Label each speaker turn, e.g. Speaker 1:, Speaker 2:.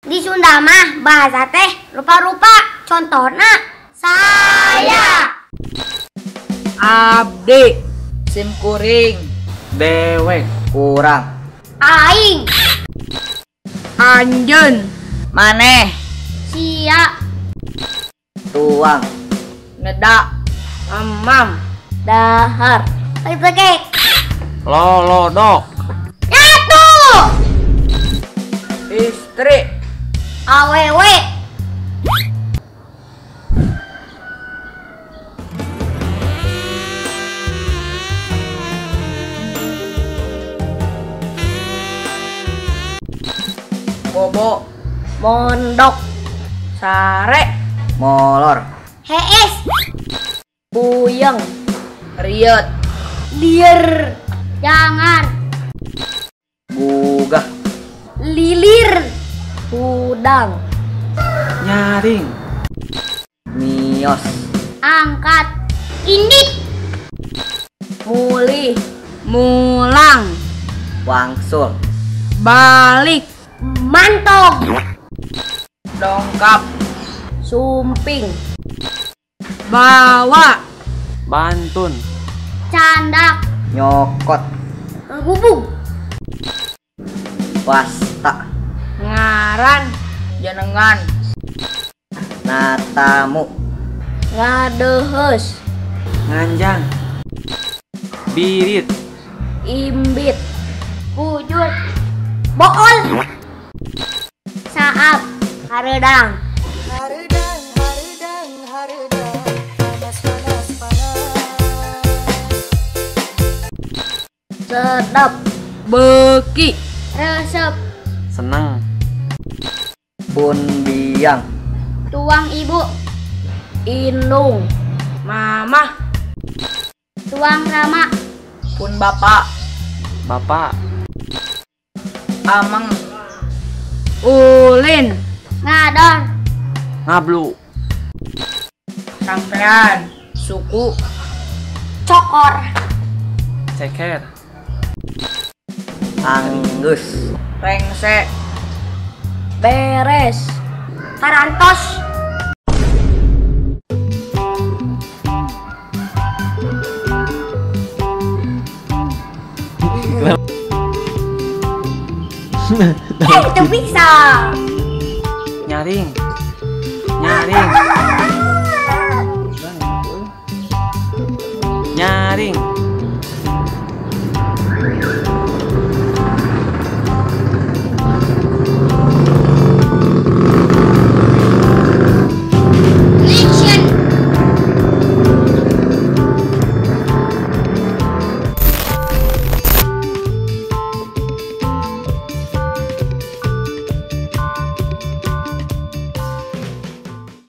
Speaker 1: Di Sunda mah bahasa teh rupa-rupa. Contohna saya,
Speaker 2: abdi, simkuring,
Speaker 3: dewek,
Speaker 4: kurang,
Speaker 1: aing,
Speaker 2: anjeun, maneh,
Speaker 1: sia,
Speaker 4: tuang,
Speaker 2: ngedak, emam,
Speaker 1: dahar, pekek,
Speaker 3: lolodok,
Speaker 1: nyatu,
Speaker 2: istri,
Speaker 1: awewe,
Speaker 2: bobo, mondok, sare,
Speaker 4: molor,
Speaker 1: hees,
Speaker 2: puyeng, riet,
Speaker 1: liar, jangan,
Speaker 4: gugah,
Speaker 1: lilir, udang,
Speaker 3: nyaring,
Speaker 4: mios,
Speaker 1: angkat, indit,
Speaker 2: mulih, mulang,
Speaker 4: wangsul,
Speaker 2: balik,
Speaker 1: mantog,
Speaker 2: dongkap,
Speaker 1: sumping,
Speaker 2: bawa,
Speaker 3: bantun,
Speaker 1: candak,
Speaker 4: nyokot,
Speaker 1: gubug,
Speaker 4: wasta,
Speaker 2: ngaran, jenengan,
Speaker 4: natamu,
Speaker 1: ngadeheus,
Speaker 3: nganjang, birit,
Speaker 1: imbit, bujur, bool, saap, hareudang.
Speaker 5: Hareudang, hareudang, hareudang, panas, panas, panas.
Speaker 1: Sedap,
Speaker 2: beki,
Speaker 1: resep,
Speaker 3: seneng,
Speaker 4: pun biang,
Speaker 1: tuang ibu,
Speaker 2: indung, mamah,
Speaker 1: tuang rama,
Speaker 2: pun bapak,
Speaker 3: bapak,
Speaker 2: ameng, ulin,
Speaker 1: ngador,
Speaker 3: ngablu,
Speaker 2: sampean, suku,
Speaker 1: cokor,
Speaker 3: ceker,
Speaker 4: anggus,
Speaker 2: rengse,
Speaker 1: beres, parantos. Itu bisa.
Speaker 3: Nyaring, nyaring.